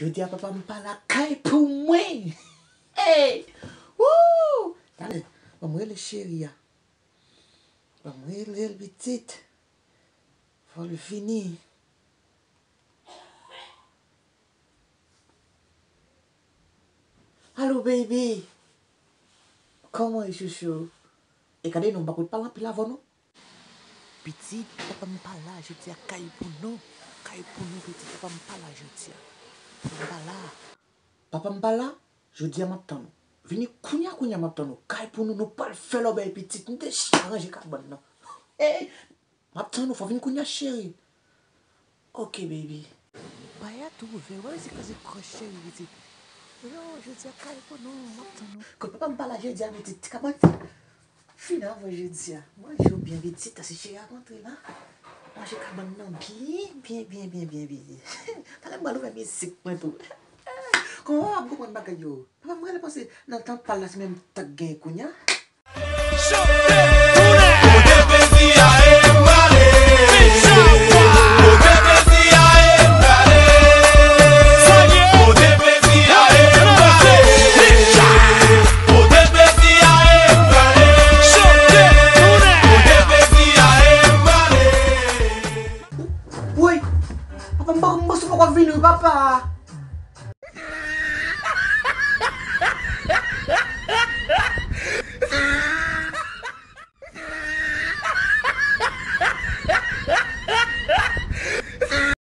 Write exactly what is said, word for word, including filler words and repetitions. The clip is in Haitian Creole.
Jodi a papa m pa lakay pou mwen. Hey! Woo! Talè, ban m rele cheri a. Ban m rele l pitit. Fò l vini. Alo, baby. Kòman w ye, chouchou? E gade non, m pa pot pale anpil avè w non. Pitit, papa m pa la jodi a, kay pou nou. Kay pou nou, pitit, papa m pa la jodi a. Papa m pa la. Papa m pa la, jodi a m ap tann ou. Vini kounya, kounya m ap tann ou. Kay pou nou, nou pral fè lòbèy pitit. M deja ranje kabann nan. Ey, m ap tann ou, fò vin kounya, cheri. Ok, baby. Bay a tou ouvè, wè se koze kòch cheri pitit. Yo, jodi a kay pou nou, m ap tann ou. Kot papa m pa la jodi a pitit, ti kabann sa. Fin avè jodi a. Manje w byen pitit, se cheri ap antre la. Manje kabann nan byen, byen, byen, byen, byen, byen. Talè m pral ouvè mizik mwen tou. Kòman w ap konprann bagay yo? Papa m rele panse nan tan pal la se menm tan k gen kounya.